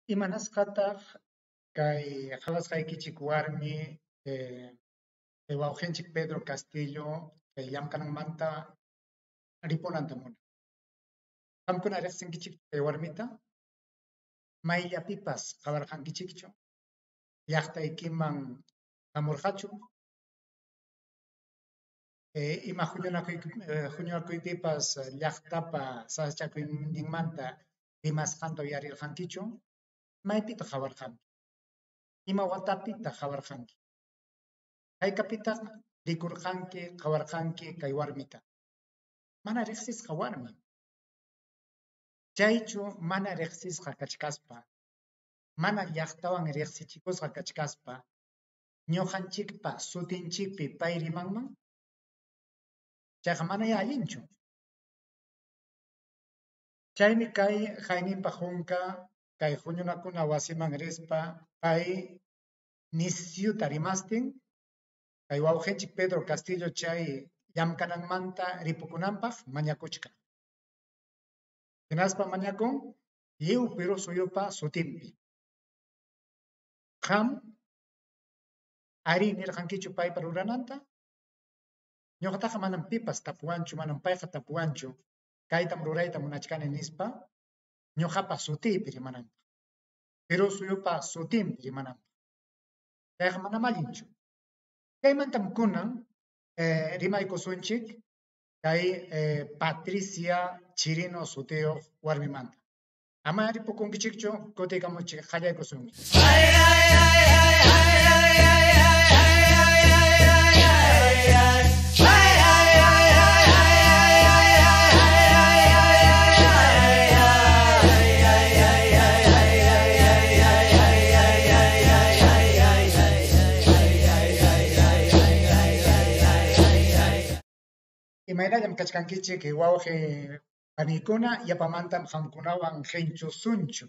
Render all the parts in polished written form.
Imanasqataq kay qhawasqaykichik warmi kay wawqinchik Pedro Castillo kay llamk'ananmanta ripunanta munan? Qamkuna riqsinkichikchu kay warmita? Mayllapipas qhawarqankichikchu? Llaqtaykiman hamurqachu? Ima huñunakuypipas llaqtapa sasachakuyninmanta rimasqanta uyarirqankichu? Maypitaq qhawarqanki? Ima watapitaq qhawarqanki? Haykapitaq rikurqanki, qhawarqanki kay warmita? Mana riqsisqa warmi. Chaychu mana riqsisqa kachkaspa, mana llaqtawan riqsichikusqa kachkaspa, ñuqanchikpa sutinchikpi pay rimanman? Chayqa manayá allinchu. Chaymi kay hayninpa hunka kay huñunakuna wasiman rispa pay nisyuta rimastin kay wawqinchik Pedro Castillo chay llamk'ananmanta ripukunanpaq mañakuchkan. Hinaspa mañakun lliw Perú suyupa sutinpi. Qam arí nirqankichu paypa rurananta? Ñuqataqa manam pipas tapuwanchu, manam payqa tapuwanchu, kaytam rurayta munachkani nispa ñuqapa sutiypi rimananpaq, Perú suyupa sutinpi rimananpaq. Chayqa manam allinchu. Chaymantam kunan rimaykusunchik kay Patricia Chirino sutiyuq warmimanta. Ama ripukunkichikchu, kutiykamuchik qallaykusunki. Imaynallam kachkankichik wawqi paniykuna, yapamantam qamkunawan qinchusunchu.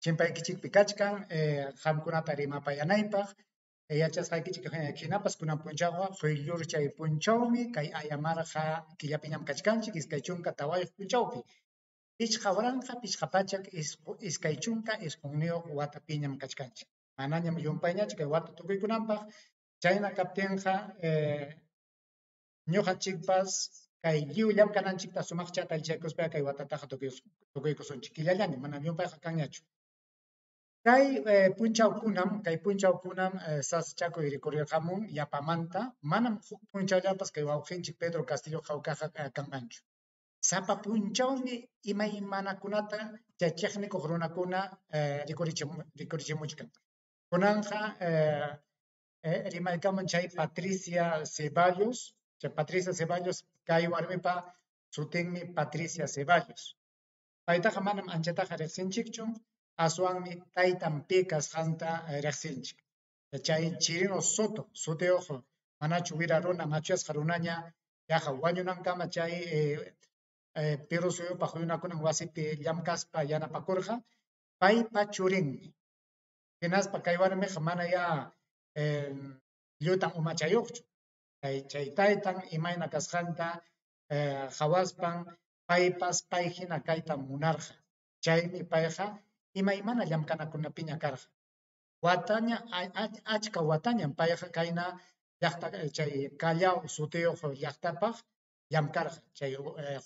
Chimpaykichikpi kachkan qamkunata rimapayanaypaq yachasqaykichik hinapas kunan punchawqa quyllurchay punchawmi kay ayamarqa killapiñam kachkanchik 24 punchawpi. 5529 watapiñam kachkanchik. Manañam llumpayñachu kay wata tukuykunanpaq. Chayna kaptinqa ñuqanchikpas kay lliw llamk'ananchikta sumaqchata allichaykuspa kay watataqa tukuykusunchik. Killallañam, manam llumpayqa kanñachu. Kay punchawkunam sasachakuy rikurirqamun yapamanta, manam huk punchawllapas kay wawqinchik Pedro Castillo hawkaqa kanmanchu. Sapa punchawmi imaymanakunata chay chiqnikuq runakuna rikurichimuchkan. Kunanqa rimaykamun chay Patricia Ceballos, chay Patricia Ceballos kay warmipa sutinmi Patricia Ceballos. Paytaqa manam anchataqa riqsinchikchu, aswanmi taytan pi kasqanta riqsinchik. Chay Chirino Soto sutiyuq manachu wira runa machuyasqa runaña yaqa wañunankama chay Perú suyupa huñunakunan wasipi llamk'aspa yanapakurqa, paypa churinmi. Hinaspa kay warmiqa mana ya llutan umachayuqchu. Chay taytan imayna kasqanta qhawaspan paypas pay hina kayta munarqa. Chaymi payqa imaymana llamk'anakunapiña karqa. Wataña achka watañam payqa kayna llaqta chay Callao sutiyuq llaqtapaq llamk'arqa. Chay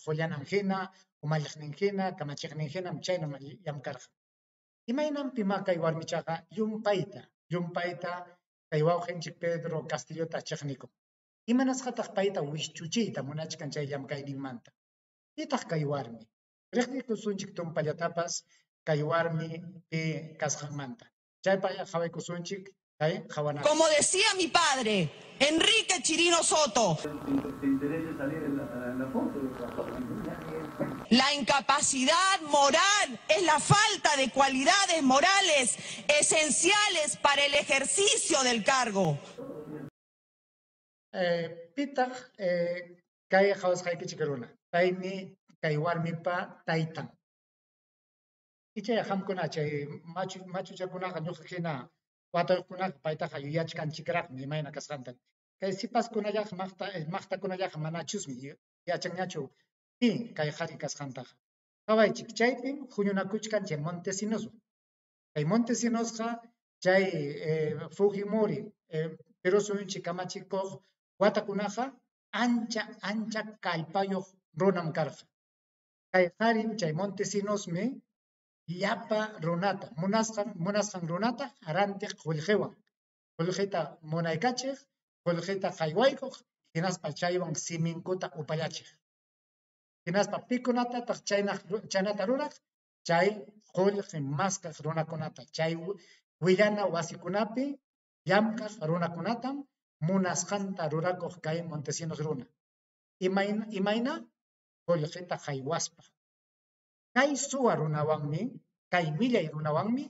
qullanan hina, umalliqnin hina, kamachiqnin hinam chaynam llamk'arqa. Imaynanpimá kay warmichaqa llumpayta kay wawqinchik Pedro Castillota chiqnikun. Imanasqataq payta wischuchiyta munachkan chay llamk'ayninmanta? Pitaq kay warmi? Riqsiykusunchik tumpallatapas kay warmi pi kasqanmanta. Chaypaq qhawaykusunchik kay qhawanapaq. Como decía mi padre, Enrique Chirino Soto. La incapacidad moral es la falta de cualidades morales esenciales para el ejercicio del cargo. Pitaq kay qhawasqaykichik runa, paymi kay warmipa taytan. Ichaya qamkuna chay machuchakunaqa ñuqa hina watayuqkunaqa paytaqa yuyachkanchikraqmi imayna kasqanta. Kay sipaskunallaqa maqtakunallaqa manachusmi yachanñachu pi kay qhari kasqantaqa. Qhawaychik, chaypim huñunakuchkan chay Montesinoswan. Kay Montesinosqa chay Fujimori Perú suyunchik kamachikuq watakunaqa ancha ancha kallpayuq runam karqa. Kay qarim chay Montesinosmi llapa runata munasqan runata rantiq qullqiwan, qullqita munaykachiq, qullqita qaywaykuq, hinaspa chaywan siminkuta upallachiq. Hinaspa pikunatataq chaynata ruraq? Chay qullqi maskaq runakunata, chay willana wasikunapi llamkaq runakunatam munasqanta rurakuq kay Montesinos runa. Imayna? Qullqita haywaspa. Kay suwa runawanmi, kay millay runawanmi,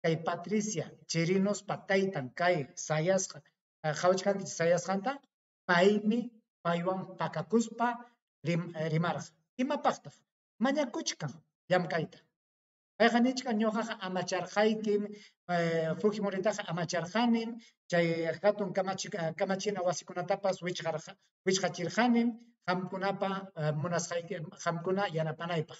kay Patricia Chirinospa taytan kay sayasqa, qawachkankichik sayasqanta, paymi paywan pakakuspa rimarqa. Imapaqtaq? Mañakuchkan llamkayta. Payqa nichkan ñuqaqa amacharqaykim, Fujimoritaqa amacharqanim, chay hatun kamachina wasikunatapas wichqachirqanim qamkunapa munasqayki, qamkuna yanapanaypaq.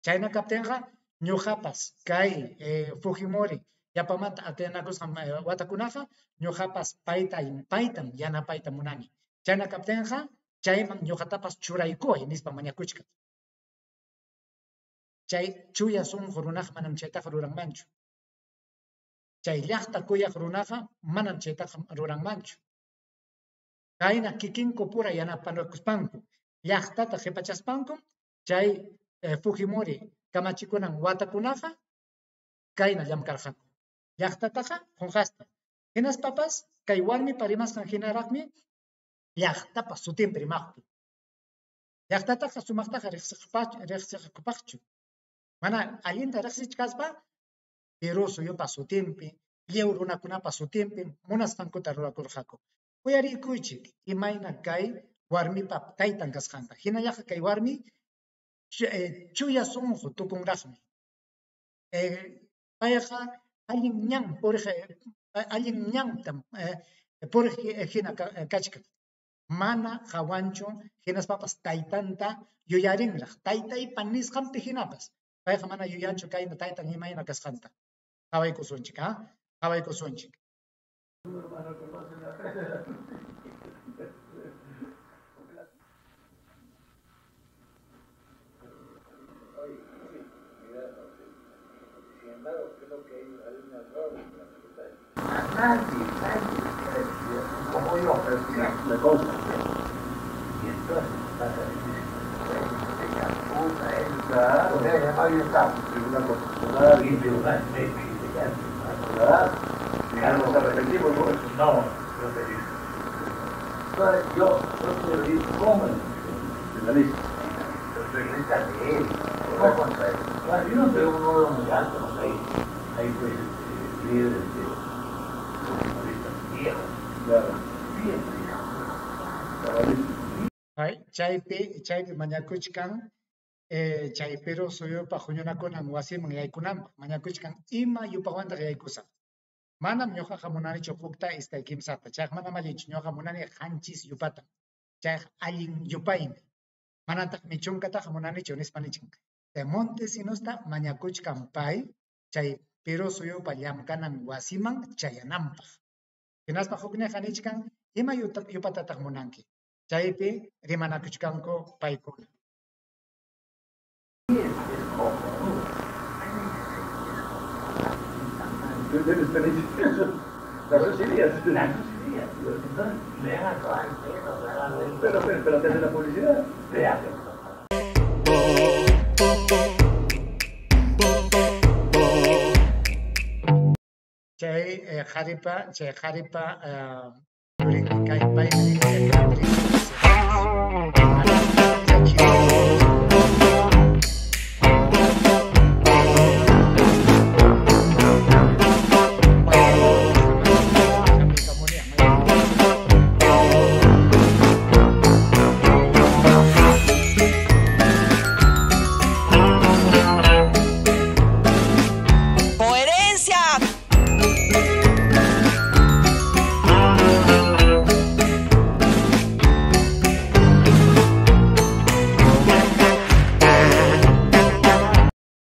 Chayna kaptinqa ñuqapas kay Fujimori yapamanta atinakusqan watakunaqa ñuqapas paytam yanapayta munani. Chayna kaptinqa chayman ñuqatapas churaykuway nispa mañakuchkan. Chay chuya sunqu runaqa manam chaytaqa ruranmanchu. Chay llaqta kuyaq runaqa manam chaytaqa ruranmanchu. Kayna kikinku pura yanapanakuspanku, llaqtata qhipachaspankum chay Fujimori kamachikunan watakunaqa kayna llamkarqaku. Llaqtataqa qunqaspa. Hinaspapas kay warmipa rimasqan hinaraqmi llaqtapa sutinpi rimaqku. Llaqtataqa sumaqtaqa riqsiqpaqchu. Mana allinta riqsichkaspa Perú suyupa sutinpi, lliw runakunapa sutinpi munasqankuta rurakurqaku. Uyarikuychik imayna kay warmipa taytan kasqanta. Hinallaqa kay warmi chuya sunqu tukunraqmi. Payqa allin ñan puriq, allin ñantam puriq hina kachkan. Mana qawanchu hinaspapas taytanta yuyarinraq, taytaypa nisqanpi hinapas. Payqa mana yuyanchu kayna taytan imayna kasqanta. Qawaykusunchik, qawaykusunchik. Sin embargo, creo que hay un error en la pregunta. Nadie, como yo, me consta. Y entonces pasa difícil. De él, claro, y tribunal claro. Ya nos arrepentimos, ¿no? No, no te digo. Entonces yo quiero ir con el penalista, el penalista de él, no contra él. Yo no tengo un número muy alto, no sé, hay pues líderes de fujimoristas viejos, claro, bien viejos. Chaypi mañakuchkan chay Perú suyupa huñunakunan wasiman yaykunanpaq mañakuchkan ima yupawantaq yaykusaq. Manam ñuqaqa munanichu hukta iskay kimsata, chayqa manam allinchu, ñuqa munani qanchis yupata, chayqa allin yupaymi. Manataqmi chunkataqa munanichu nispa nichkan. Chay Montesinosta mañakuchkan pay chay Perú suyupa llamkanan wasiman chayananpaq. Hinaspa hukniqa nichkan ima yupatataq munanki. Chaypi rimanakuchkanku paykuna. Las dos ideas. Las dos ideas. Entonces, le van a acabar el pelo, le van a ver. Pero te hace la publicidad. Te hace. Chay qharipa kay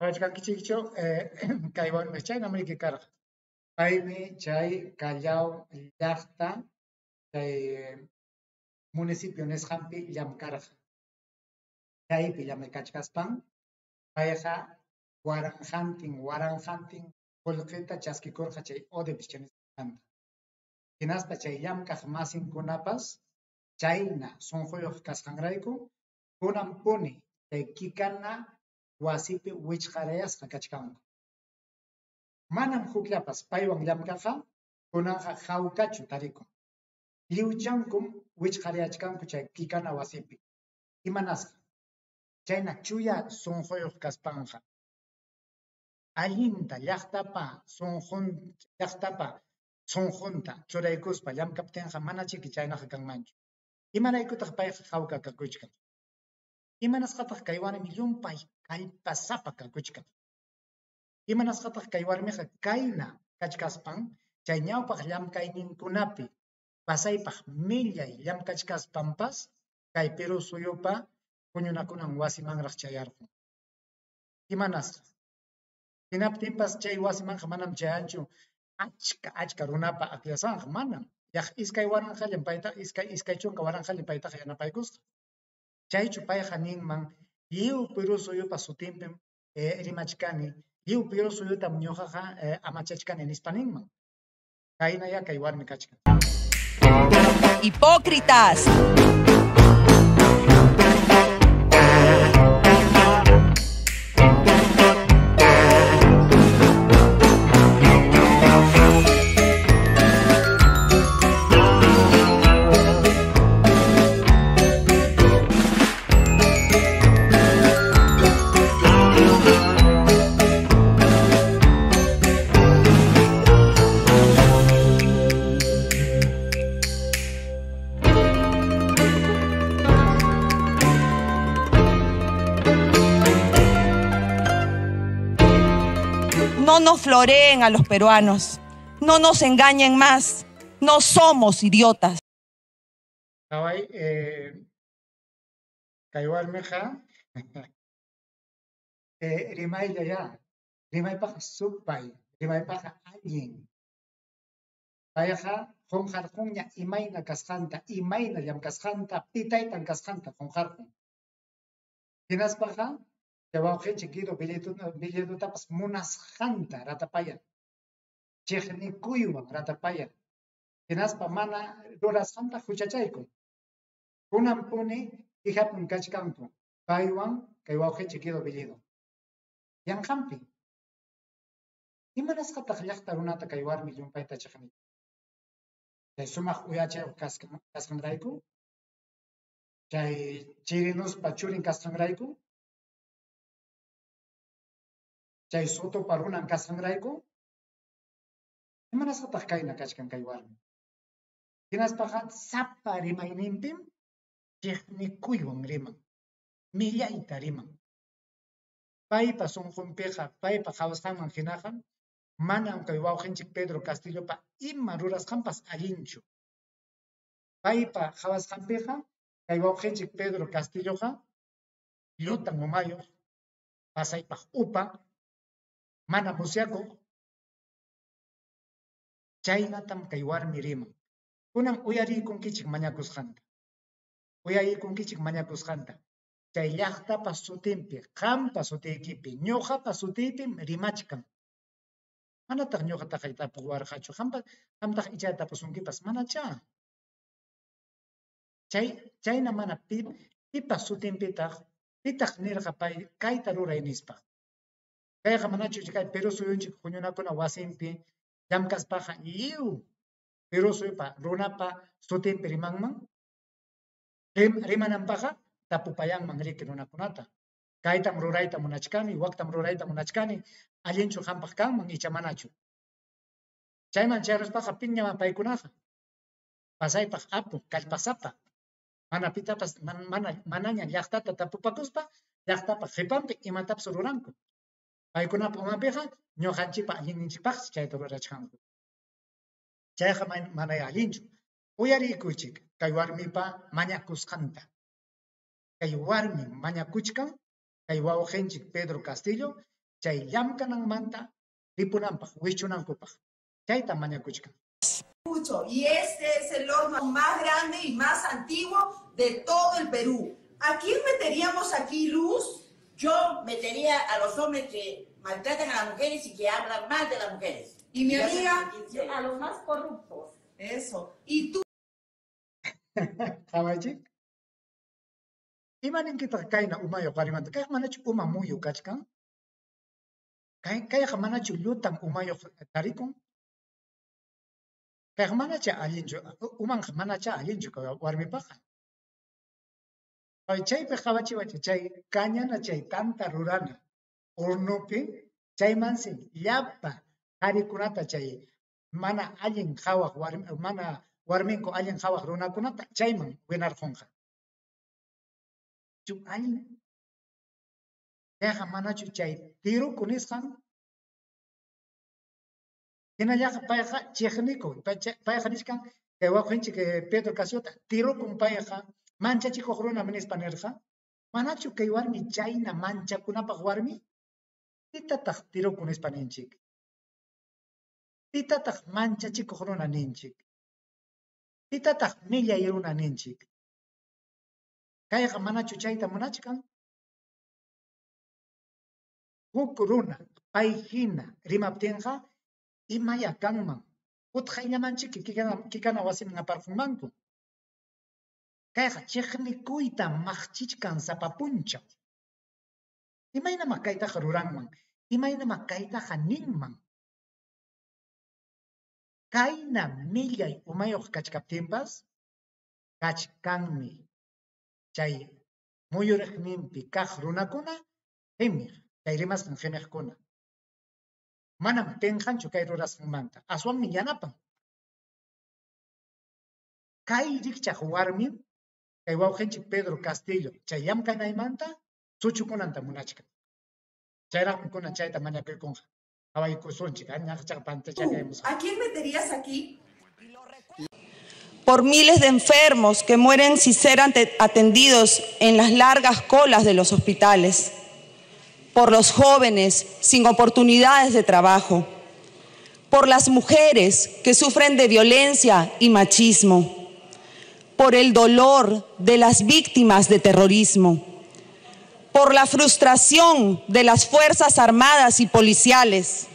Qawachkankichikchu kay warmi chaynam riki karqa. Paymi chay Callao llaqta chay municipio nisqanpi llamkarqa. Chaypi llamkachkaspan payqa waranqantin waranqantin qullqita chaskikurqa chay ODEPS nisqanta. Hinaspa chay llamkaq masinkunapas chayna sunquyuq kasqanrayku kunanpuni chay kikana wasipi wichqarayasqa kachkanku. Manam hukllapas paywan llamkaqqa kunanqa hawkachu tarikun. Lliwchankum wichqarayachkanku chay kikana wasipi. Imanasqa? Chayna chuya sunquyuq kaspanqa allinta llaqtapa sunqun llaqtapa sunqunta churaykuspa llamkaptinqa manachiki chaynaqa kanmanchu. Imaraykutaq payqa hawka kakuchkan? Imanasqataq kay warmi llumpay kallpasapa kakuchkan? Imanasqataq kay warmiqa kayna kachkaspan chay ñawpaq llamkayninkunapi pasaypaq millay llamkachkaspanpas kay Perú suyupa huñunakunan wasimanraq chayarqun? Imanasqa? Hinaptinpas chay wasimanqa manam chayanchu achka achka runapa akllasqanqa, manam. Yaq 2000llam payta 20 waranqallam paytaqa yanapaykusqa. Chaychu payqa ninman lliw Perú suyupa sutinpim rimachkani, lliw Perú suyutam ñuqaqa amachachkani nispa ninman. Kaynayá kay warmi kachkan. Hipócritas. No nos floreen a los peruanos. No nos engañen más. No somos idiotas. Qhaway kay warmiqa rimaylla ya, rimaypaqqa supay, rimaypaqqa allin. Payqa qunqarqunña imayna kasqanta, imayna llamkasqanta, pitaytan kasqanta qunqarqun. Hinaspaqa chay wawqinchik Guido Bellidotapas munasqanta ratapayan, chiqnikuywan ratapayan. Hinaspa mana rurasqanta huchachaykun. Kunanpuni quejapim kachkanku paywan kay wawqinchik Guido Bellido. Yanqanpi. Imanasqataq llaqta runata kay warmi llumpayta chiqnikun? Chay sumaq uyachayuq kasqanrayku? Chay Chirinuspa churin kasqanrayku? Chay Sotopa runan kasqanrayku? Imanasqataq kayna kachkan kay warmi? Hinaspaqa sapa rimayninpim chiqnikuywan riman, millayta riman. Paypa sunqunpiqa, paypa qhawasqanman hinaqa manam kay wawqinchik Pedro Castillopa ima rurasqanpas allinchu. Paypa qhawasqanpiqa kay wawqinchik Pedro Castilloqa llutan umayuq, pasaypaq upa, mana musyakuq. Chaynatam kay warmi riman. Kunan uyariykunkichik mañakusqanta. Uyariykunkichik mañakusqanta. Chay llaqtapa sutinpi, qampa sutiykipi, ñuqapa sutiypim rimachkan. Manataq ñuqataqa tapuwarqachu, qamtaq icha tapusunkipas, manachá. Chayna mana pipa sutinpitaq, pitaq nirqa pay kayta ruray nispa. Kayqa manachu kay Perú suyunchik huñunakuna wasinpi llamkaspaqa lliw Perú suyupa runapa sutinpi rimanman? Rimananpaqqa tapupayanman riki runakunata. Kaytam rurayta munachkani, waktam rurayta munachkani, allinchu qampaq kanman icha manachu. Chayman chayruspaqa piñaman paykunaqa. Pasaypaq apu, kallpasapa. Mana pitapas manaña llaqtata tapupakuspa, llaqtapa qipanpi imatapas ruranku. Paykunapa umanpiqa ñuqanchikpa allinninchikpaqsi chayta rurachkanku. Chayqa mana allinchu. Uyariykuychik kay warmipa mañakusqanta. Kay warmi mañakuchkan kay wawqinchik Pedro Castillo chay llamkananmanta ripunanpaq, wischunankupaq. Chaytam mañakuchkan. Mucho. Y este es el horno más grande y más antiguo de todo el Perú. ¿A quién meteríamos aquí, Luz? Yo metería a los hombres que maltratan a las mujeres y que hablan mal de las mujeres. Y mi amiga, a los más corruptos. Eso. ¿Y tú? Qawaychik. Ima ninkitaq kayna umayuq warimanta? Kayqa manachu uma muyu kachkan? Kayqa manachu llutan umayuq tarikun? Kayqa manacha allinchu, umanqa manacha allinchu warmipaqqa. Chaypi qawachiwachik chay kañana chay tanta rurana hornopi, chaymansi llapa qharikunata chay mana allin qhawaq mana warminku allin qhawaq runakunata chayman winarqunqa. Chu allin? Chayqa manachu chay tiruku nisqan? Hinallaqa payqa chiqnikun, payqa nichkan kay wawqinchik Pedro Castillota tirukun payqa manchachikuq runam nispa nirqa. Manachu kay warmi chayna manchakunapaq warmi? Pitataq tiruku nispa ninchik? Pitataq manchachikuq runa ninchik? Pitataq millay runa ninchik? Kayqa manachu chayta munachkan? Huk runa pay hina rimaptinqa imaya kanman, utqayllamanchiki kikana wasiman aparqunmanku. Kayqa chiqnikuyta maqchichkan sapa punchaw. Imaynamá kaytaqa ruranman? Imaynamá kaytaqa ninman? Kayna millay umayuq kachkaptinpas kachkanmi chay muyuriqninpi kaq runakuna qimiq, chay rimasqan qimiqkuna. Manam pinqanchu kay rurasqanmanta, aswanmi yanapan. Kay rikchaq warmim kay wawqinchik Pedro Castillo chay llamkanaymanta suchukunanta munachkan. Chayraqmi kunan chayta mañakuykunqa. Qhawaykusunchik, ñaqchaqa pantachakaymusqa. ¿A quién meterías aquí? Por miles de enfermos que mueren sin ser atendidos en las largas colas de los hospitales, por los jóvenes sin oportunidades de trabajo, por las mujeres que sufren de violencia y machismo, por el dolor de las víctimas de terrorismo, por la frustración de las Fuerzas Armadas y policiales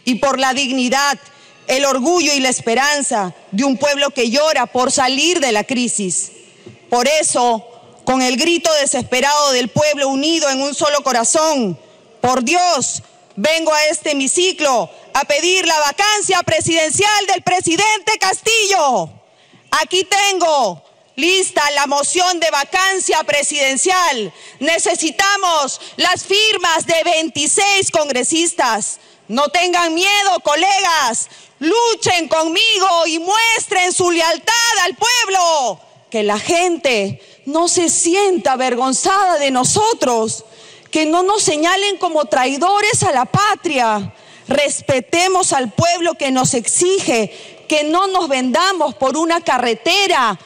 y por la dignidad, el orgullo y la esperanza de un pueblo que llora por salir de la crisis. Por eso, con el grito desesperado del pueblo unido en un solo corazón, por Dios, vengo a este hemiciclo a pedir la vacancia presidencial del presidente Castillo. Aquí tengo lista la moción de vacancia presidencial. Necesitamos las firmas de 26 congresistas. No tengan miedo, colegas. Luchen conmigo y muestren su lealtad al pueblo. Que la gente no se sienta avergonzada de nosotros, que no nos señalen como traidores a la patria. Respetemos al pueblo que nos exige que no nos vendamos por una carretera,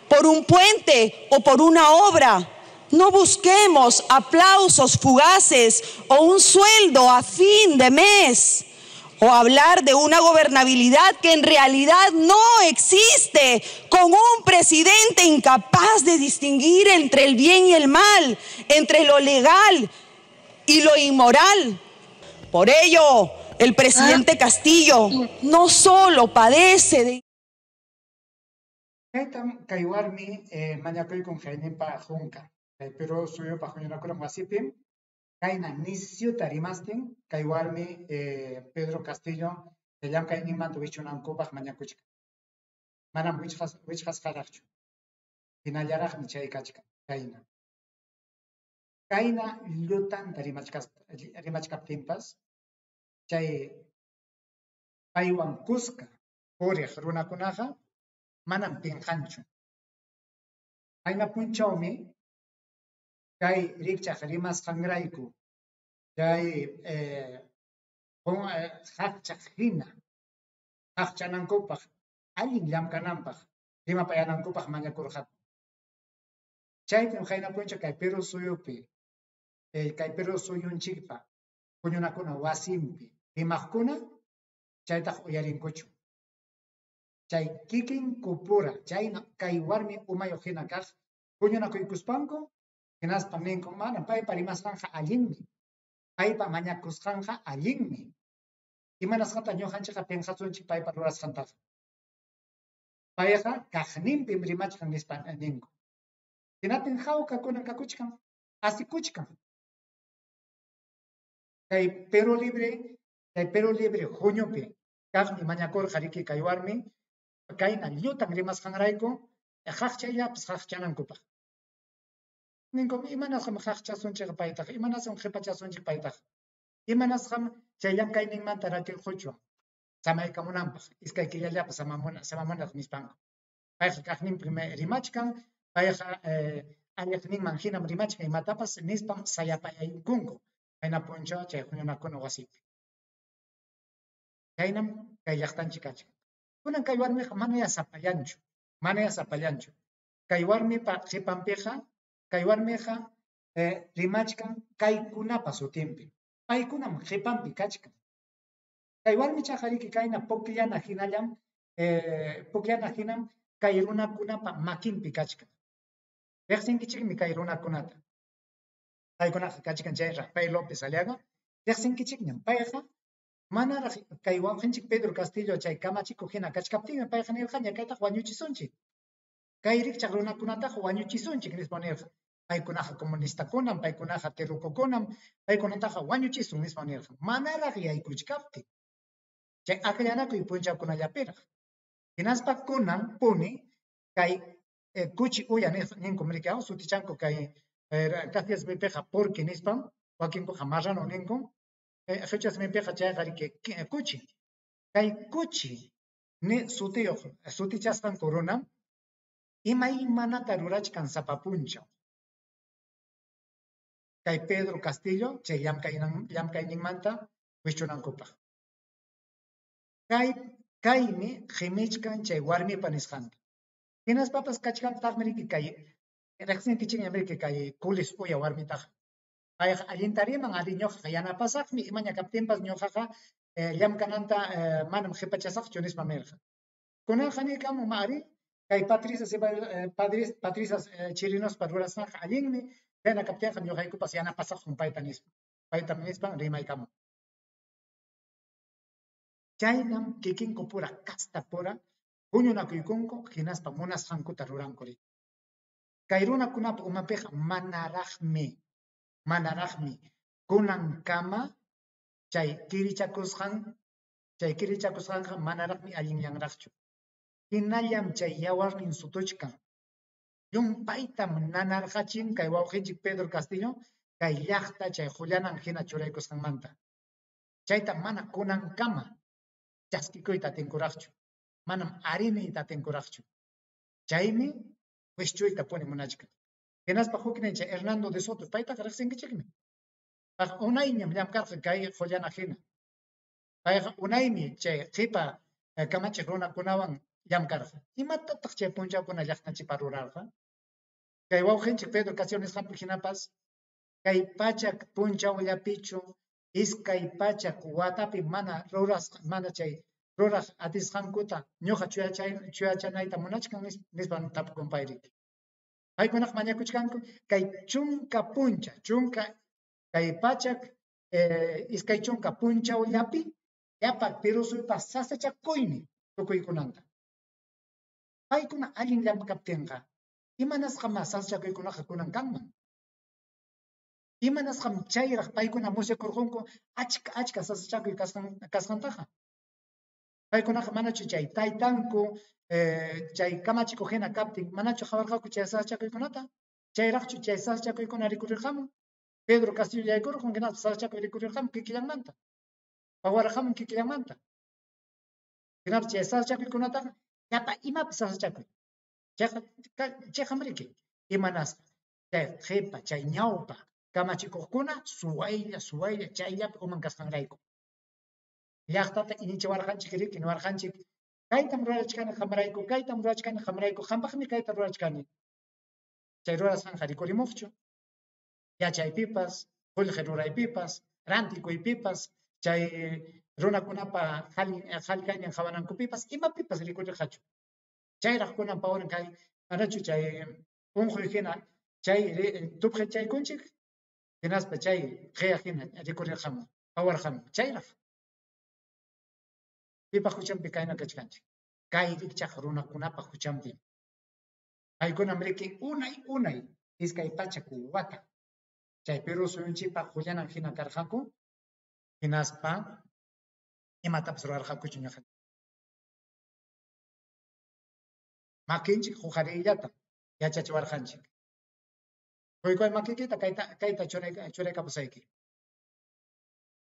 por un puente o por una obra. No busquemos aplausos fugaces o un sueldo a fin de mes, o hablar de una gobernabilidad que en realidad no existe, con un presidente incapaz de distinguir entre el bien y el mal, entre lo legal y lo inmoral. Por ello, el presidente Castillo no solo padece de... Kaytam kay warmi mañakuykun hayninpa hunka. Kay Perú suyupaq huñunakunan wasipim kayna nisyuta rimastin kay warmi Pedro Castillo llamkayninmanta wichunankupaq mañakuchkan. Manam wichqasqaraqchu. Hinallaraqmi chay kachkan kayna. Kayna llutanta rimachkaptinpas chay paywan kuska puriq runakunaqa manam pinqanchu. Qayna punchawmi kay rikchaq rimasqanrayku chay qaqchaq hina qaqchanankupaq allin llamkananpaq rimapayanankupaq mañakurqaku. Chaypim qayna punchaw kay Perú suyupi kay Perú suyunchikpa huñunakuna wasinpi rimaqkuna chaytaqa uyarinkuchu. Chay kikinkupura chayna kay warmi umayuq hina kaq huñunakuykuspanku hinaspam ninku manam paypa rimasqanqa allinmi, paypa mañakusqanqa allinmi. Imanasqataq ñuqanchikqa pinqasunchik paypa rurasqantaqa? Payqa kaqninpim rimachkan nispa ninku. Hinaptin hawka kunan kakuchkan, asikuchkan. Kay Perú Libre, kay Perú Libre huñupi kaqmi mañakurqa riki kay warmi kayna llutan rimasqanrayku qaqchayllapas qaqchanankupaq. Ninkum imanasqam qaqchasunchik paytaqa, imanasqam qipachasunchik paytaqa, imanasqam chay llamkayninmanta rakirquchwan samaykamunanpaq, iskay killallapas samamunaq nispanku. Payqa kaqninpim rimachkan, payqa alliqninman hinam rimachkan imatapas nispam sayapayaykunku qayna punchaw chay huñunakuna wasipi. Chaynam kay llaqtanchik kachkan. Kunan kay warmiqa manaya sapallanchu, manaya sapallanchu. Kay warmipa qipanpiqa, kay warmiqa rimachkan kaykunapa sutinpi. Paykunam qipanpi kachkan. Kay warmichaqa riki kayna pukllana hinallam, pukllana hinam kay runakunapa makinpi kachkan. Riqsinkichikmi kay runakunata. Paykunaqa kachkan chay Rafael López Aliaga, riqsinkichikñam. Payqa manaraq kay wawqinchik Pedro Castillo chay kamachikuq hina kachkaptinmi payqa nirqaña kaytaqa wañuchisunchik. Kay rikchaq runakunataqa wañuchisunchik nispa nirqa. Paykunaqa comunistakunam, paykunaqa terrucokunam, paykunataqa wañuchisun nispa nirqa. Manaraq yaykuchkaptin. Chay akllanakuy punchawkunallapiraq. Hinaspa kunan puni kay kuchi uya ninkum riki sutichanku kay kastilla simipiqa porqui nispam, wakinkuqa marrano ninkum, qichwa simipiqa chayqa riki kuchi. Kay kuchi ni sutiyuq sutichasqanku runam imaymanata rurachkan sapa punchaw. Kay Pedro Castillo chay llamkayninmanta wischunankupaq. Kaymi qimichkan chay warmipa nisqanta. Hinaspapas kachkantaqmi riki kay riqsinkichikñam riki kay kulis uya warmitaqa. Payqa allinta riman, ari ñuqaqa yanapasaqmi, imaña kaptinpas ñuqaqa llamkananta manam qipachasaqchu nispam nirqa. Kunanqa niykamun ari kay Patricia Patricia Chirinospa rurasqanqa allinmi, chayna kaptinqa ñuqaykupas yanapasaqkum payta nispa. Paytam nispan rimaykamun. Chaynam kikinkupura kastapura huñunakuykunku hinaspa munasqankuta ruranku riki. Kay runakunapa umanpiqa manaraqmi kunankama chay kirichakusqanqa manaraqmi allinyanraqchu. Hinallam chay yawarnin sutuchkan. Llumpaytam nanarqachin kay wawqinchik Pedro Castillo kay llaqta chay qullanan hina churaykusqanmanta. Chayta mana kunankama chaskikuyta atinkuraqchu. Manam ariniyta atinkuraqchu. Chaymi wischuyta puni munachkan. Hinaspa huknin chay Hernando de Soto, paytaqa riqsinkichikmi. Payqa unayñam llamkarqa kay qullana hina. Payqa unaymi chay qipa kamachiq runakunawan llamkarqa. Imatataq chay punchawkuna llaqtanchikpa rurarqa? Kay wawqinchik Pedro Castillo nisqanpi hinapas kay pachak punchawllapichu iskay pachak watapi mana rurasqa, mana chay ruraq atisqankuta ñuqa chuyachanayta munachkan nispa tapukun pay riki. Paykunaqa mañakuchkanku kay chunka puncha, chunka kay pachak iskay chunka punchawllapi llapa Perú suyupa sasachakuynin tukuykunanta. Paykuna allin llamkaptinqa imanasqam sasachakuykunaqa kunan kanman? Imanasqam chayraq paykuna musyakurqunku achka achka sasachakuy kasqantaqa? Paykunaqa manachu chay taytanku chay kamachikuq hina kaptin manachu qawarqaku chay sasachakuykunata? Chayraqchu chay sasachakuykuna rikurirqamun? Pedro Castillo yaykurqun hinaspa sasachakuy rikurirqamun kikillanmanta. Pawarqamun kikillanmanta. Hinaspa chay sasachakuykunataqa llapa imapi sasachakuy. Chayqam riki imanasqa chay qipa chay ñawpa kamachikuqkuna suwaylla suwaylla chayllapi uman kasqanrayku. Llaqtata iñichiwarqanchik riki niwarqanchik kaytam rurachkani qamrayku, kaytam rurachkani qamrayku, qampaqmi kayta rurachkani. Chay rurasqanqa rikurimuqchu. Yachaypipas, qullqi ruraypipas, Rantikuypipas, chay runakunapa qhali kaynin qawanankupipas, imapipas rikurirqachu. Chayraq kunan pawarin kay manachu chay unquy hina chay tupqichaykunchik, hinaspa chay qiya hina rikurirqamun, pawarqamun, chayraq. Pipa huchanpi kayna kachkanchik? Kay rikchaq runakunapa huchanpim. Paykunam riki unay unay 200 wata chay Perú suyunchikpa qullanan hina karqaku, hinaspa imatapas rurarqakuchu ñuqa. Makinchik huqariyllatam yachachiwarqanchik. Quykuy makiykita kayta kayta churaykapusayki.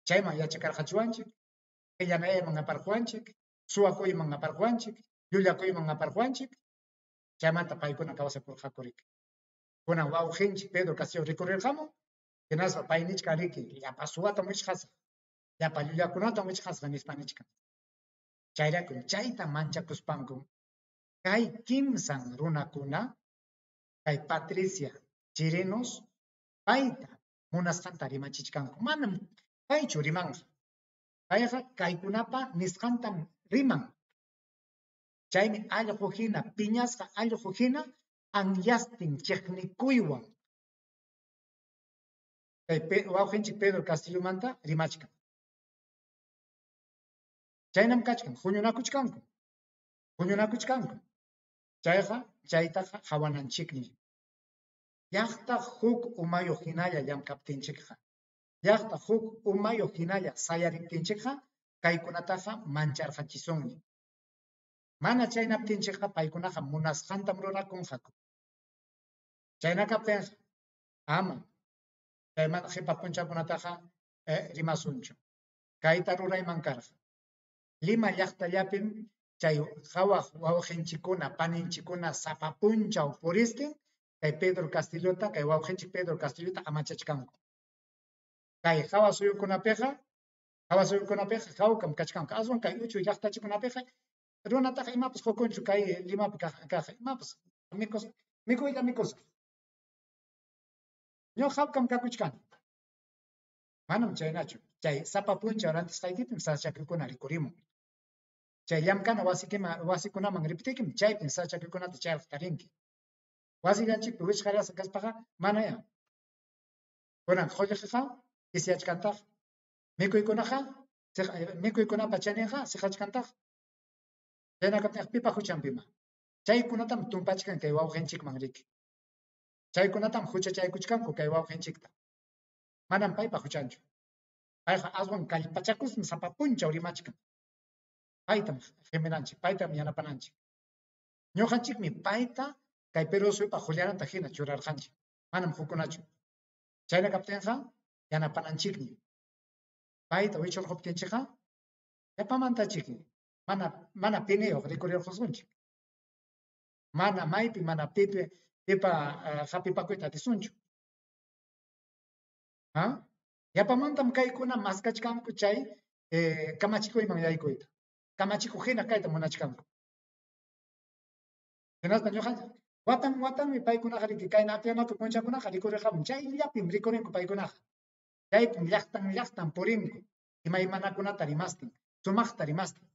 Chayman yachakarqachiwanchik, qillanayayman aparquwanchik, suwakuyman aparquwanchik, llullakuyman aparquwanchik, chaymanta paykuna kawsakurqaku riki. Kunan wawqinchik Pedro Castillo rikurirqamun, hinaspa pay nichkan riki, llapa suwatam wichqasaq, llapa llullakunatam wichqasaq nispa nichkan. Chayraykum chayta manchakuspankum kay kimsan runakuna, kay Patricia Chirinos, payta munasqanta rimachichkanku. Manam paychu rimanqa. Payqa kaykunapa nisqantam riman. Chaymi allqu hina, piñasqa allqu hina, anyastin chiqnikuywan kay wawqinchik Pedro Castillomanta rimachkan. Chaynam kachkan, huñunakuchkanku. Huñunakuchkanku. Chayqa, chaytaqa qawananchikmi. Llaqta huk umayuq hinalla llamkaptinchikqa, llaqta huk umayuq hinalla sayariptinchikqa, kaykunataqa mancharqachisunmi. Mana chaynaptinchikqa paykunaqa munasqantam rurakunqaku. Chayna kaptinqa, ama chaymanta qipa punchawkunataqa rimasunchu. Kayta rurayman karqa. Lima llaqtallapim chay qawaq wawqinchikkuna, paninchikkuna sapa punchaw puristin kay Pedro Castillota, kay wawqinchik Pedro Castillota amachachkanku. Kay hawa suyukunapiqa, hawkam kachkanku. Aswan kay uchuy llaqtachikunapiqa runataqa imapas qukunchu kay Limapi kaq imapas mikuylla mikusaq. Ñuqa hawkam kakuchkani. Manam chaynachu. Chay sapa punchaw rantisqaykipim sasachakuykuna rikurimun. Chay llamkana wasikunaman riptiykim chaypim sasachakuykunata chayraq tarinki. Wasillanchikpi wichqarasqa kaspaqa manayá. Kunan qullqiqa pisiyachkantaq, mikuykunaqa mikuykunapa chaninqa siqachkantaq. Chayna kaptinqa pipa huchanpima. Chaykunatam tumpachkan kay wawqinchikman riki. Chaykunatam huchachaykuchkanku kay wawqinchikta. Manam paypa huchanchu. Payqa aswan kallpachakusmi sapa punchaw rimachkan. Paytam qiminanchik, paytam yanapananchik. Ñuqanchikmi payta kay Perú suyupa qullananta hina churarqanchik, manam hukkunachu. Chayna kaptinqa yanapananchikmi. Payta wichurquptinchikqa llapamantachikmi mana piniyuq rikurirqusunchik. Mana maypi, mana pipa hapipakuyta atisunchu. Yapamantam kaykuna maskachkanku chay kamachikuyman yaykuyta. Kamachikuq hina kayta munachkanku. Hinaspa ñuqanchik watan watanmi paykunaqa riki kayna akllanakuypi punchakunaqa rikurirqamun. Chayllapim rikurinku paykunaqa. Chaypim llaqtan llaqtan purinku. Imaymanakunata rimastin, sumaqta rimastin.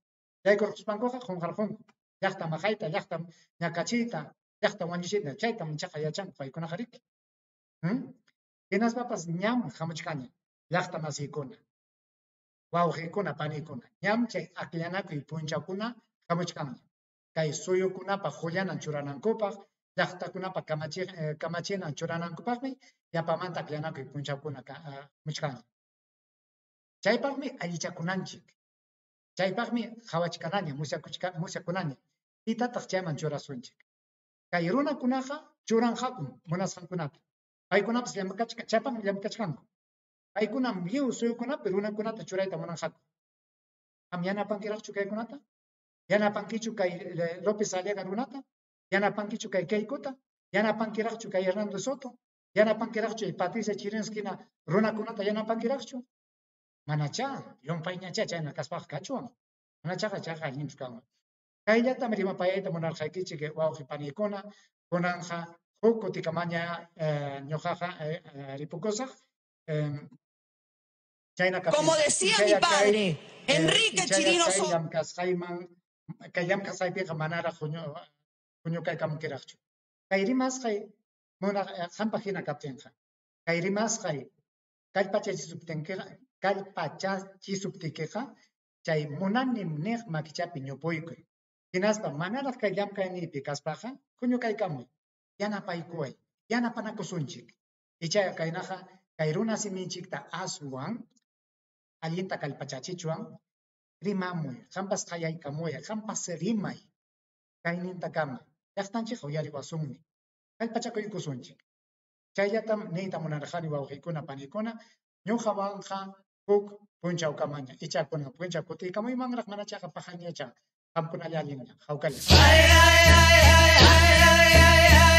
Yaykurquspankuqa qunqarqunku. Llaqta maqayta, llaqta ñakachiyta, llaqta wañuchiyta, chaytam ichaqa yachanku paykunaqa riki. Hinaspapas ñam hamuchkaña llaqta masiykuna, wawqiykuna, paniykuna. Ñam chay akllanakuy punchawkuna hamuchkanña. Kay suyukunapa qullanan churanankupaq, llaqtakunapa kamachinan churanankupaqmi llapamanta akllanakuy punchawkuna hamuchkanña. Chaypaqmi allichakunanchik. Chaypaqmi qhawachkanaña, musyakunaña. Pitataq chayman churasunchik. Kay runakunaqa churanqakum munasqankunata. Paykunapas chaypaqmi llamkachkanku. Paykunam lliw suyukunapi runakunata churayta munanqaku. Qam yanapankiraqchu kaykunata? Yanapankichu kay López Aliaga runata? Yanapankichu kay Keikota? Yanapankiraqchu kay Hernando Soto? Yanapankiraqchu Patricia Chirinos hina runakunata yanapankiraqchu? Manachá, llumpayñachá chayna kaspaqa kachuwan. Manachaqa chayqa allinchu kanman. Kayllatam rimapayayta munarqaykichik wawqi paniykuna, kunanqa huk kutikamaña ñuqaqa ripukusaq. Chayna Como kaptinqa decía mi ichaya kay padre, Enrique ichaya Chirino kay llamk'asqayman kay llamk'asqaypiqa manaraq huñukaykamunkiraqchu. Kay rimasqay munaq qampaq hina kaptinqa, kay rimasqay kallpachachisuptikiqa chay munanim niq makichapi ñupuykuy. Hinaspa manaraq kay llamk'ayniypi kaspaqa huñukaykamuy, yanapaykuway, yanapanakusunchik. Ichaqa kaynaqa kay runa siminchikta aswan allinta kallpachachichwan rimamuy, qampas qayaykamuy, qampas rimay kaynintakama. Llaqtanchikqa uyariwasunmi. Kallpachakuykusunchik. Chayllatam niyta munarqani wawqiykuna panikuna, ñuqawanqa huk punchawkamaña, icha kunan punchaw kutiykamuymanraq manachaqa paqañacha qamkunalla allinlla, hawkalla. Ay, ay, ay, ay, ay, ay, ay, ay.